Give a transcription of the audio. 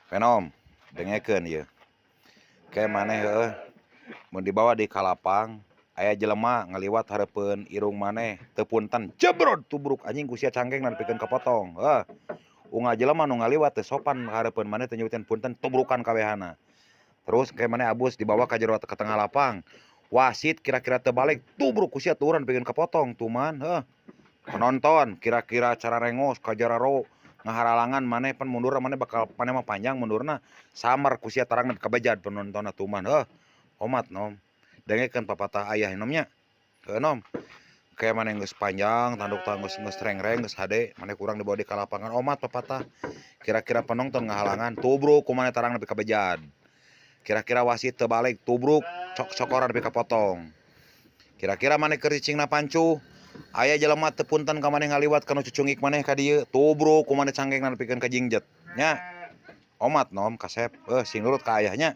Venom, dengekeun ieu. Ke maneh heueuh mun dibawa di kalapang aya jelema ngaliwat hareupeun irung maneh teu punten jebrod tubruk anjing ku sia cangkeng nepikeun kapotong heuh. Unggal jelema nu ngaliwat teu sopan hareupeun maneh teu nyebutan punten tubrukan kabehana. Terus ke maneh abus dibawa ka jero ka tengah lapang. Wasit kira-kira teu balik tubruk ku sia tuuran nepikeun kapotong tuman heuh. Penonton kira-kira cara rengos ka jararo ngaharalangan maneh pan mundur maneh bakal maneh mah panjang mundurna samar ku sia tarang nepi ka bejad penontonna tuman heuh. Omat nom. Dengekeun papatah ayah nom nya. Heuh nom. Ke maneh geus panjang tanduk tah geus geus rengreng geus hade maneh kurang dibawa di ka lapangan omat papatah. Kira-kira penonton ngahalangan tubruk ku maneh tarang nepi ka bejad. Kira-kira wasit teu balik tubruk cok cokoran nepi ka potong. Kira-kira maneh keur cicingna pancuh aya jelema teu punten ka maneh ngaliwat kana cucungik maneh ka dieu tubruk ku maneh cangkengna nepikeun ka jingjet nya. Omat nom kasep heuh sing nurut ka ayah nya.